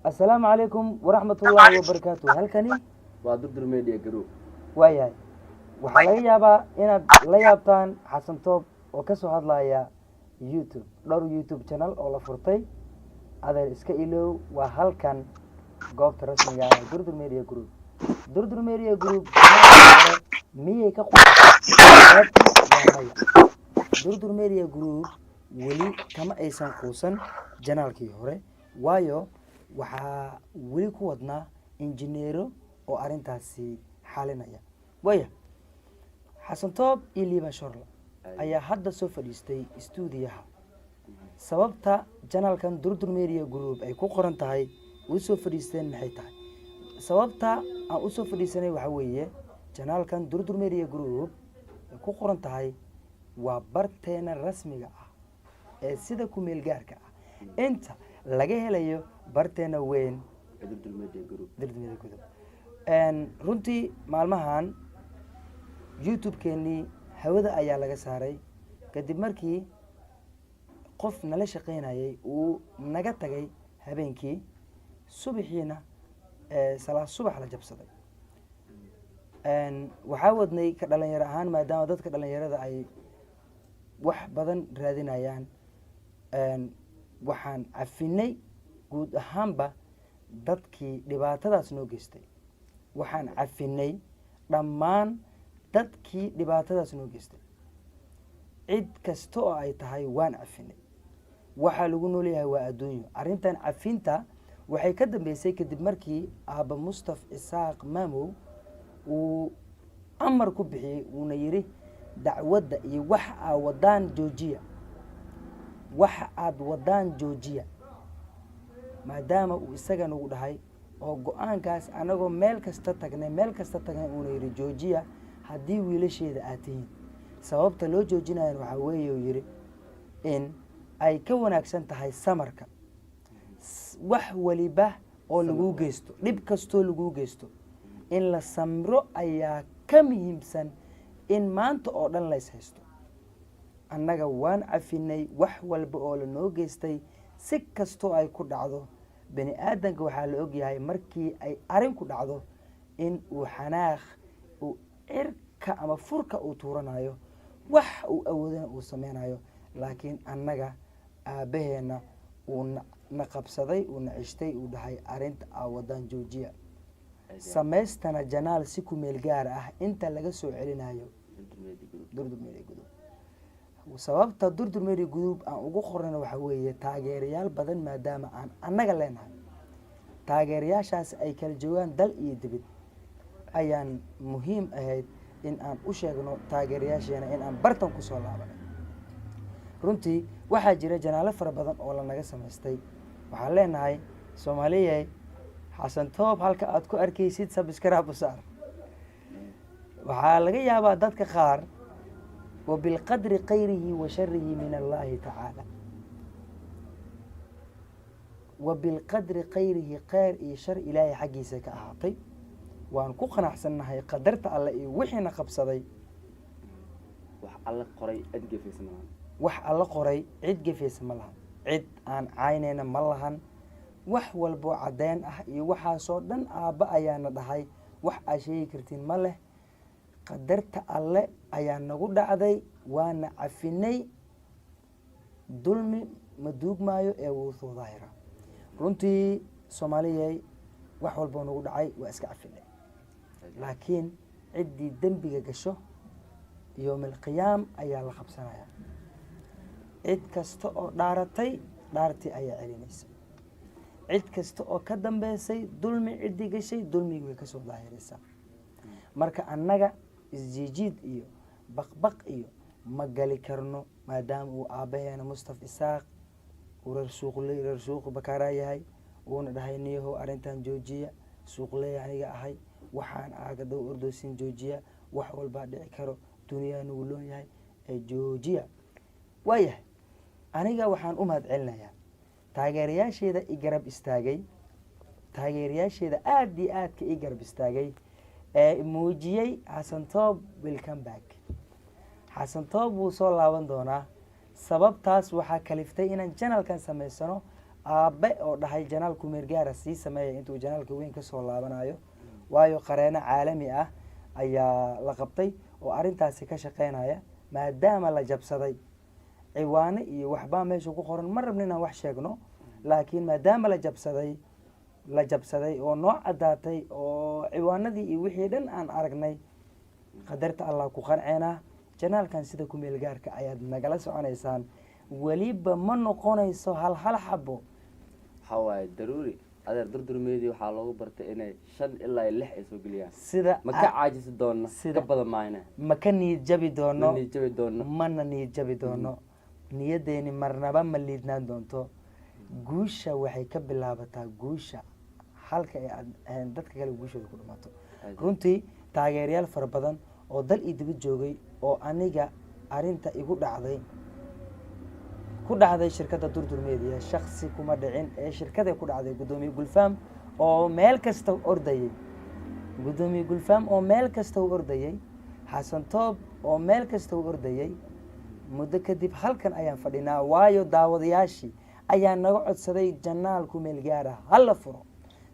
Assalaamu calaykum waraxmatullaahi wabarakaatu. Halkani waa Durdur Media Group. Waayahay, waxaa laga yaabaa inaad la yaabtaan Xasan Toob oo kasoo hadlaya YouTube, dhowr YouTube channel oo la furtay. Adeer, iska ilow, waa halkan goobta rasmiga ah ee Durdur Media Group. Durdur Media Group marka hore miyay ka quusatay? Jawaabtu waa maya. Durdur Media Group weli kama aysan quusan channelkii hore, waayo waxaa weli ku wadnaa injineero oo arrintaasi xalinaya. Waaya, Xasan Toob iyo Liiban Shorla ayaa hadda soo fadhiistay stuudiyaha. Sababta channelkan Durdur Media Group ay ku qoran tahay u soo fadhiisteen maxay tahay? Sababta aan usoo fadhiisanay waxaa weeye, channelkan Durdur Media Group ay ku qoran tahay waa barteena rasmiga ah ee sida ku-meel gaarka ah inta laga helayo barteena weyn ee Durdur Media Group. Durdur Media Group. Runtii maalmahan YouTube-keenii hawada ayaa laga saaray kadib markii qof nala shaqeynayay uu naga tagay habeenkii, subaxiina salaad subax la jabsaday. Waxaa wadnay ka dhalinyaro ahaan, maadaama dadka dhalinyarada ay wax badan raadinayaan, waxaan cafinay guud ahaanba dadkii dhibaatadaas noo geystay. Waxaan cafinay dhammaan dadkii dhibaatadaas noo geystay, cid kasta oo ay tahay waan cafinay. Waxaa lagu noolyahay waa adduunyo. Arrintan cafinta waxay ka dambeysay kadib markii aabba Mustaf Isaaq Maamow uu amar ku bixiyey, uuna yidhi: "Dacwadda iyo waxa aa wadaan joojiya, waxa aada wadaan joojiya." Maadaama uu isaga nagu dhahay oo go-aankaas anagoo meel kasta tagnay, meel kasta tagnay, uuna yidhi: "Joojiya haddii wiilasheeda aad tihiin." Sababta loo joojinayan waxaa weeye, uu yidhi, in ay ka wanaagsan tahay samarka. Wax waliba oo laguu geysto, dhib kastoo laguu geysto, in la samro ayaa ka muhiimsan in maanta oo dhan la is haysto. Annaga waan cafinay wax walba oo lanoo geystay, si kastoo ay ku dhacdo. Bani aadanka waxaa la ogyahay markii ay arrin ku dhacdo in uu xanaaq uu cirka ama furka uu tuuranayo, wax uu awoodana uu sameynayo. Laakiin annaga aabbaheena uu na qabsaday, uu na ceshtay, uu dhahay: "Arrinta aa wadaan joojiya, samaystana channel si ku meel gaar ah inta laga soo celinayo Durdur Media Group." Sababta Durdur Media Group aan ugu qornayna waxaa weeye, taageerayaal badan maadaama aan annaga leenahay, taageerayaashaas ay kala joogaan dal iyo dibid, ayaan muhiim ahayd in aan u sheegno taageerayaasheena in aan bartan kusoo laabanay. Runtii waxaa jira channelo fara badan oo lanaga samaystay. Waxaan leenahay, Soomaaliyay, Xasan Toob halka aad ku arkaysid subscribe u saar. Waxaa laga yaabaa dadka qaar, wa bilqadri khayrihi wa sharihi min Allahi tacaala, wa bilqadri khayrihi, khayr iyo shar Ilaahay xaggiisa ka ahaatay. Waan ku qanacsannahay qadarta Alle iyo wixiina qabsaday. Wax Alla qoray cid gefaysa malahan. Wax Alla qoray cid gefaysa ma lahan, cid aan caynayna ma lahan. Wax walboo caddeyn ah iyo waxaasoo dhan aabba ayaana dhahay: "Wax aad sheegi kartiin ma leh, qadarta Alle ayaa nagu dhacday, waana cafinay." Dulmi ma duugmaayo ee wuu soo daahira. Runtii Soomaaliyay, wax walboo nagu dhacay waa iska cafinay, laakiin ciddii dembiga gasho yowm alqiyaam ayaa la qabsanaya. Cid kasta oo dhaaratay, dhaartii ayaa celinaysa. Cid kasta oo ka dambeysay dulmi, ciddii gashay dulmigii way kasoo daahiraysaa. Marka annaga isjiijiid iyo baqbaq iyo ma gali karno, maadaama uu aabbaheena Mustaf Isaaq uu reer suuqley, reer suuq Bakaaraa yahay, uuna dhahay: "Niyahow, arrintan joojiya, suuqley aniga ahay, waxaan aaga daba ordoosin joojiya, wax walbaa dhici karo, duniyaa nagu loon yahay ee joojiya." Waayahay, aniga waxaan u mahad celinayaa taageerayaasheeda i garab istaagay, taageerayaasheeda aada iyo aadka i garab istaagay ee muujiyey Xasan Toob will come back, Xasan Toob wuu soo laaban doonaa. Sababtaas waxaa kaliftay inaan channelkan samaysano. Aabe oo dhahay channel kumeelgaara sii sameeya intuu channelka weyn kasoo laabanayo, waayo qareeno caalami ah ayaa la qabtay oo arrintaasi ka shaqeynaya, maadaama la jabsaday ciwaano iyo waxbaa meesha ku qoran. Ma rabno inaan wax sheegno, laakiin maadaama la jabsaday oo noo caddaatay oo ciwaanadii iyo wixii dhan aan aragnay, qadarta Allah ku qanceenaa. Channelkan sida ku meel gaarka ayaad nagala soconaysaan. Weliba ma noqonayso hal hal xabo. Waxaa waaye daruuri, adeer. Durdur Media waxaa loogu bartay inay shan ilaa lix ay soo geliyaan. Sida Ma ka caajisi doona. Ka badan maayna. Ma ka niyad jabi Ma doono. Niyad jabi doono. Mana niyad jabi doono. Niyadeeni marnaba ma liidnaan doonto. Guusha waxay ka bilaabataa guusha halka ay dadka kale guushooda ku dhamaato. Runtii taageerayaal fara badan oo dal iyo dibad joogay oo aniga arrinta igu dhacday ku dhacday shirkadda Durdur Media, shaksi kuma dhicin ee shirkaday ku dhacday. Guddoomiye Gulfaam oo meel kasta u ordayey, Guddoomiye Gulfaam oo meel kasta u ordayey, Xasan Toob oo meel kasta u ordayey, muddo kadib halkan ayaan fadhinaa, waayo daawadayaashii ayaa naga codsaday channel ku meel gaara ha la furo,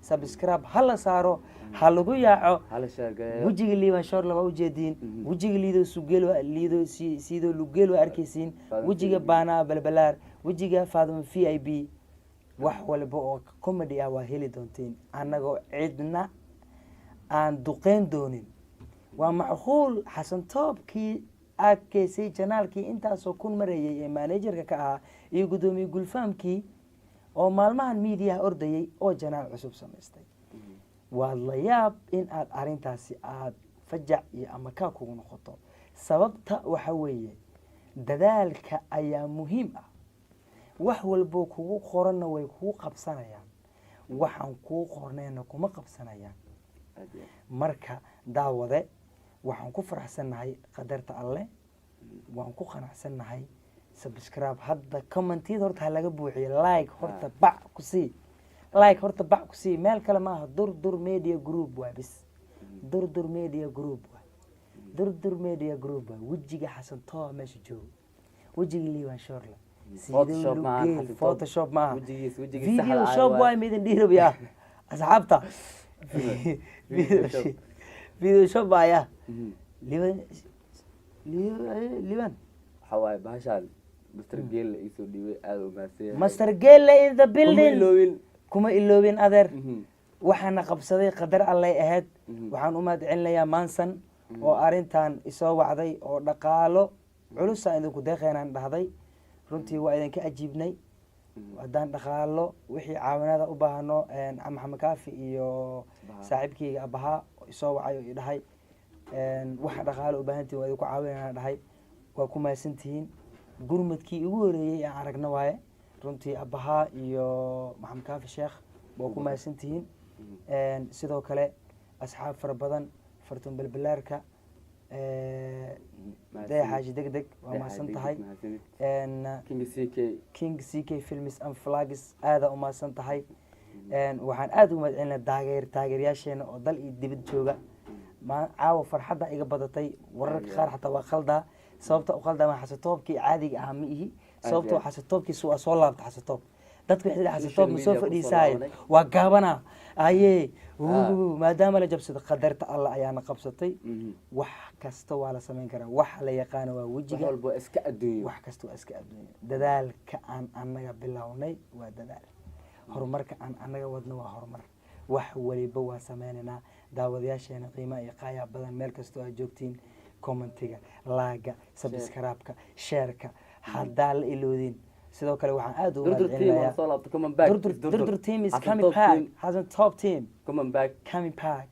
subscribe ha la saaro, ha lagu yaaco. Hala sheegeeyo. Wejiga Liiban Shorla waa ujeediin, wejiga Liido Sugeel waa Liido Siido Lugeel waa arkeysiin. Faadimo wejiga VIP. Baanaa Balbalaar, wejiga Faadimo VIP, wax walba oo comedy ah waa heli doontiin, annagoo cidna aan duqeyn doonin. Waa macquul Xasan Toobkii arkaysay channelkii intaasoo kun marayay ee managerka ka ahaa iyo guddoomiye Gulfaamkii oo maalmahan miidiyaha ordayay oo channel cusub samaystay. Waad la yaab in aad arrintaasi aada fajac iyo ama kaa kugu noqoto. Sababta waxa weeye, dadaalka ayaa muhiim ah. Wax walboo kugu qoranna way kugu qabsanayaan, waxaan kuu qornayna kuma qabsanayaan. Aad iyo aad. Marka daawade, waxaan ku faraxsannahay qadarta Alle, waan ku qanacsannahay. Subscribe hadda, commentiyada horta ha laga buuxiyo, like horta bac ku sii, like horta bac ku sii. Meel kale maaha, Durdur Media Group waa bis. Durdur Media Group waa Durdur Media Group. Waa wejiga Xasan Tooba meesha joogo, wejiga Liiban Shorla. Photoshop maahan, Xasan Toob. Photoshop maaha. Wejigiis saxda Video ah shop. Waay. Waay midin dhiirabyaa asxaabta. Video shop. Video shop ayaa Liiban, Liiban. Waxaa waaye bahashaan Master Geel iisoo dhiibay, aada u mahadsan yahay. Master Gele in the Kuma building. iloobin. Kuma iloobin, adeer. Waxaana qabsaday qadar Allay ahayd. Waxaan u mahad celinayaa Manson oo arrintan isoo wacday oo dhaqaalo culusa idinku deeqeenaan dhahday. Runtii waa idinka ajiibnay. Haddaan dhaqaalo wixii caawinada u baahano, Maxamed Kaafi iyo Abahaa. saaxiibkeyga Abahaa isoo wacay oo i dhahay, waxa dhaqaalo u baahantihin waa idinku caawinana dhahay. Waa ku mahadsantihiin. Gurmadkii ugu horeeyey aan aragno waaye. Runtii Abahaa iyo Maxamed Kaafi Sheekh waa ku mahadsantihiin. Sidoo kale asxaab fara badan, Fartun Balbalaarka, Daya Xaaji deg deg, waa mahadsan tahay. Mahadsanid. King CK. King CK Films and Flags, aada u mahadsan tahay. Waxaan aada ugu mahad celinaa taageerayaasheena oo dal iyo dibad jooga. Ma caawa farxadda iga badatay, wararka qaar xataa waa khaldaa. Sababta u qaldaa waa Xasatoobkii caadiga ahaa ma ihi. Sababta aad. Xasatoobkiisu waa soo laabta. Xasatoob dadku waxay dhahay Social Xasatoob ma soo media kusoo fadhiisaayo. laabanay. Waa gaabana aye. Maadaama la jabsado, qadarta Alla ayaana qabsatay. Wax kasta waa la samayn karaa. Waxa la yaqaano waa wax wejiga. Walba waa iska adduunyo. Wax kasta waa iska adduunyo. Dadaalka aan annaga bilownay waa dadaal, horumarka aan annaga wadno waa horumar. Wax waliba waa sameynaynaa. Daawadayaasheena qiimaha iyo qaayaa badan, meel kastoo aad joogtiin, commentiga, likega, subscribe-ka, shareka haddaa la iloodin. Sidoo kale waxaan aada ugu Durdur team mahadcelinayaa waa soo laabta. Come on back. Durdur, It's Durdur. Durdur team is Hassan coming Top back. team. Hassan Top team. Come on back. Coming back.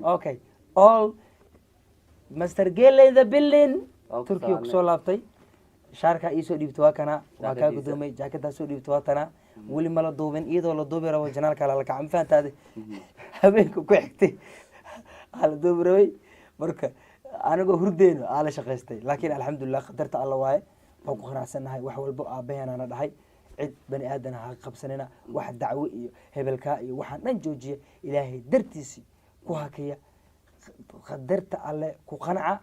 Okay, all Master Gele in the building. Waa ku Turkiga salaamay. kusoo laabtay. Shaarkaa iisoo dhiibta waa kana, waa kaa Jaakadiisa. gudoomay. Jaakadaa soo dhiibta waa tana. Weli mala duubin, iyadoo la duubi rabo channelka lala kaca. Ma fahantaade? Habeenka ku xigtay aa la duubi rabay. Marka anigoo hurdeyno aa la shaqaystay, laakiin alxamdulilah, qadarta Alla waaye, waa ku qanacsannahay. Wax walbo aabaheenaana dhahay, cid bani aadan ha qabsanina, wax dacwo iyo hebelkaa iyo waxaan dhan joojiya, Ilaahay dartiisi ku hakiya, qadarta Alle ku qanca.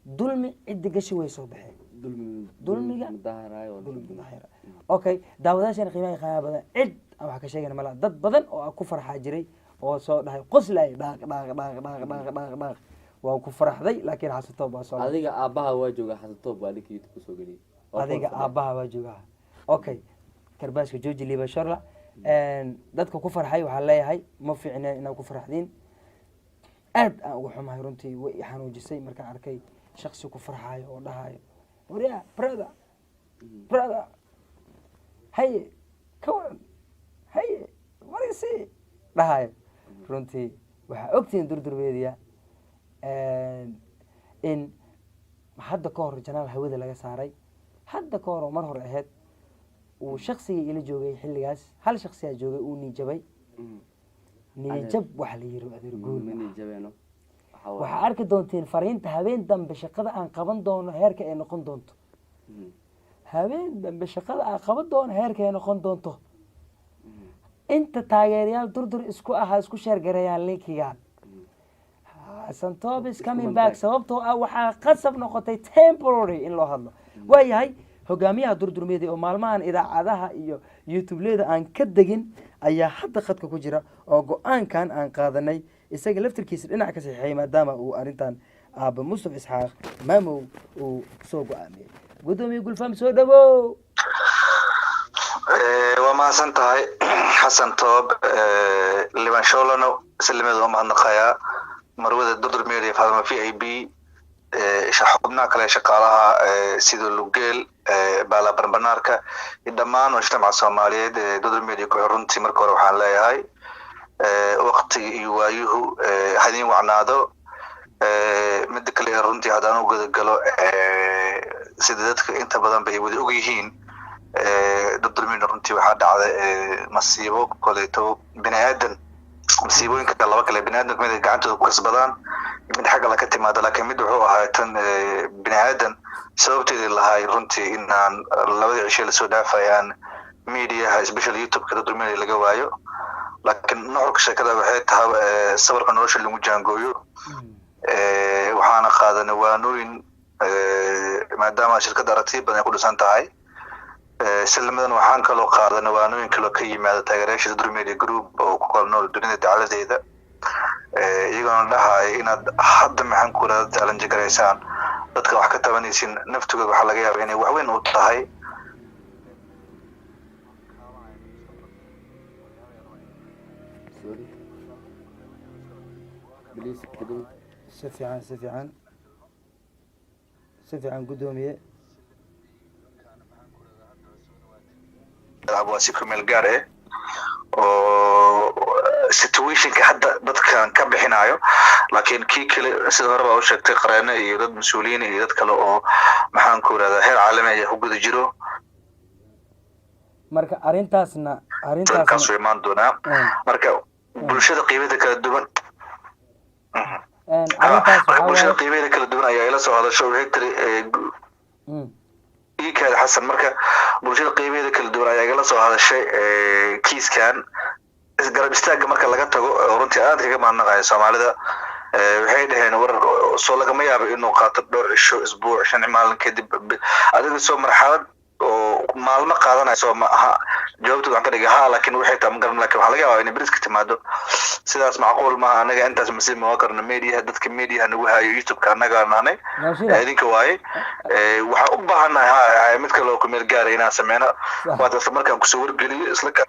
Dulmi cidda gashi way soo baxeen. Dulmi. Dulmiga- Mudaharaayo. Dulmi mudaahira. Okay, daawadayaashan qiimaha qiimaha badan, cid aan wax ka sheegana malaha. Dad badan oo aan ku farxaa jiray oo soo dhahay, qoslay, dhaaq dhaaq dhaaq dhaaq dhaaq dhaaq dhaaq, waa ku faraxday, laakiin Xasatoob waa soo laabtay. Adiga aabbaha waa joogaa, Xasatoob waa ninka YouTube kusoo geliyay. Waa Adiga kuwa fadhiya. Aabbaha waa joogaa. Okay, karbaaska jooji, Liiba Shorla. Dadka ku farxay waxaan leeyahay, ma fiicneen inaad ku farxdiin. Aad aan uga xumahay runtii, way i xanuujisay markaan arkay shaksi ku farxaayo oo dhahayo, "Waryaa brother, brother, haye, ka waran, haye, warisi," dhahayo. Runtii waxaa ogtihiin Durdur Media in hadda ka hor janaal hawada laga saaray, hadda ka hor oo mar hore ahayd, uu shaksigii ila joogay xilligaas, hal shaksiyaa joogay, uu niijabay. Niijab waxa la yiri, adeer, guul Ma ma aha. Niijabeeno. Waxaa waaye- Waxaa arki doonteen fariinta habeen dambe shaqada aan qaban doono heerka ay noqon doonto. Habeen dambe shaqada aan qaban doono heerka ay noqon doonto. Inta taageerayaal Durdur isku ahaa isku sheergareeyaan linkigan. Xasan Top is coming coming back. Back. Sababtoo ah waxaa qasab noqotay temporary in loo hadlo. Waayahay, hogaamiyaha Durdur Media oo maalmahan idaacadaha iyo YouTube-leda aan ka degin ayaa hadda khadka ku jira, oo go-aankan aan qaadanay isaga laftirkiisa dhinac ka saxiixay, maadaama uu arrintan aaba Mustaf Isxaaq Maamow uu soo go-aamiyey. Guddoomiye Gulfam, soo dhawow. Waa mahadsan tahay, Xasan Toob. Liban Sholano islamada waa mahadnaqayaa, marwada Durdur Media Faadama VIP, xubnaha kale shaqaalaha sida Lugeel, Baala Barbanaarka iyo dhammaan mujtamaca Soomaaliyeed ee Durdur Media ku xir. Runtii marka hore waxaan leeyahay waqtiga iyo waayuhu hadiin wacnaado. Mida kale, runtii haddaan u gudagalo, sida dadka inta badan bay wada og yihiin, Durdur Media runtii waxaa dhacday masiibo koleeto bini aadan. Masiibooyinka laba kale bini aadamka, mid ay gacantooda ku kasbadaan, mid xagga la ka timaado, laakiin mid wuxuu ahaa tan bini aadan sababteedii lahay. Runtii inaan labadii cishe lasoo dhaafayaan mediaha, especially YouTube-ka Durdur Media, laga waayo. Laakiin nuxurka sheekada waxay tahay sabarka nolosha lagu jaangooyo. Waxaana qaadanay waanooyin, maadaama shirkadda aragtiyo badan ay ku dhisan tahay. Silmidan waxaan kaloo qaadanay waanooyin kaloo ka yimaada taageerayaasha Durdur Media Group oo ku kala nool dunida dacaladeeda, iyagoona dhahaya inaad hadda, maxaan ku irahda, challenge garaysaan dadka wax ka tabanaysin naftigooda, waxaa laga yaaba inay wax weyn u tahay. Sorry. Please, gudoomiye. Si fiican, si fiican, si fiican, guddoomiye. Waa si ku meel gaar eh oo situationka hadda dadkan ka bixinayo, laakiin kii kale, sida hore baa u sheegtay, qareeno iyo dad mas-uuliyiin iyo dad kale oo, maxaan ku irahdaa, heer caalami ayaa ku guda jiro. Marka arrintaasna arrintaasna Kaasuu imaan doonaa. Marka bulshada qiimaheeda kala duwan Arrintaas marka waxaa bulshada waaye qiimaheeda kala duwan ayaa ila soo hadasho, waxay tiri ikaada Xasan. Marka bulshada qiimaheeda kala duwan ayaa igala soo hadashay kiiskan isgarab istaagga marka laga tago, oo runtii aad kaga mahadnaqaya Soomaalida. Waxay dhaheen, war soo lagama yaabo inuu qaato dhowr cisho, isbuuc, 5 maalin kadib, adiga soo marxalad oo maalmo qaadanayso ma aha? Jawaabtooda waxaan ka dhigay ha, laakiin waxay tahay ma garan, laakiin waxaa laga yaabaa inay beriska timaado. Sidaas macquul maaha, anaga intaas masiib ma karno. Mediaha, dadka mediaha nagu hayo YouTube-ka annaga nahnay. Naashida. Idinka waaye. Waxaan u baahannahay ha mid kale oo ku meel gaaray inaan sameyno. Waata isla markaan kusoo wargeliyo isla ka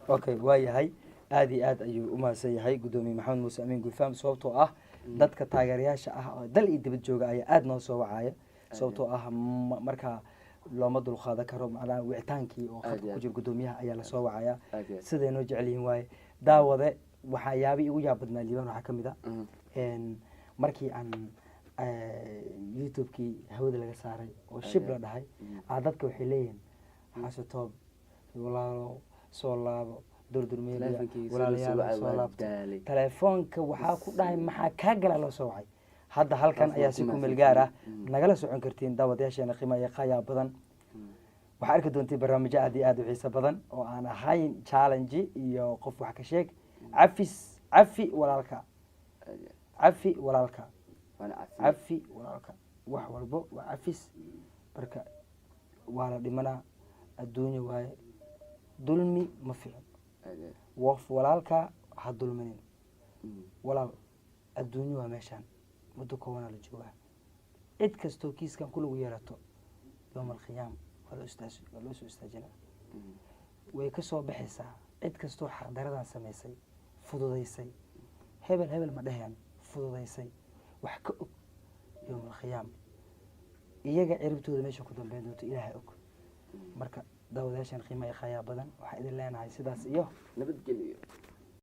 Okay, waa yahay. Aad iyo aad ayuu u mahadsan yahay guddoomiye Maxamed Muuse Amiin Gulfaam, sababtoo ah dadka taageerayaasha ah oo dal iyo dibad jooga ayaa aada noo soo wacaya, sababtoo ah markaa looma dulqaadan karo, macnaha wicitaankii oo Aad khadka iyo ku aad. jira guddoomiyaha ayaa lasoo wacaya. Aad iyo aad. Siday noo jecel yihiin waaye. Daawade, waxyaaba igu yaab badnaa, Liibaan, waxaa kamid a markii aan YouTube-kii hawada laga saaray oo shib la dhahay, dadka waxay leeyihiin, "Xasatoob walaalo, soo laabo Durdur Media." Taleefankii soo Walaalayaal, wacay, soo waa laabto. daalay. Telefoonka waxaa ku dhahay, "Maxaa kaa gala?" Loo soo wacay. Hadda halkan Taas ayaa waa si ku ku meel mahadsan gaar ah yihiin. nagala socon kartiin, daawadayaasheena qiimaha iyo qaayaa badan. Waxaa arki doontiin barnaamijyo aad iyo aad u xiiso badan oo aan ahayn challenge iyo qof wax ka sheeg. Cafis, cafi walaalka, Aad iyo aad. cafi walaalka. Waana cafi. Cafi walaalka, wax walbo waa cafis. Marka waa la dhimanaa, adduunya waaye, dulmi ma fiicno. Aad iyo aad. Wof walaalka ha dulminin. Walaal, adduunyo waa meeshaan, muddo koobanaa la joogaa. Cid kastoo kiiskan kulagu yeelato, yowma alqiyaama waa loo istaaj, waa loo soo istaajinaa. Way ka soo baxaysaa cid kastoo xaqdaradan samaysay, fududaysay, hebel hebel ma dheheen, fududaysay, wax ka og yowma alqiyaama iyaga ciribtooda meesha ku dambeyn doonto Ilaahay og. Marka daawadayaashan qiimaha iyo khaayaa badan, waxaa idin leenahay sidaas iyo nabadgelyo.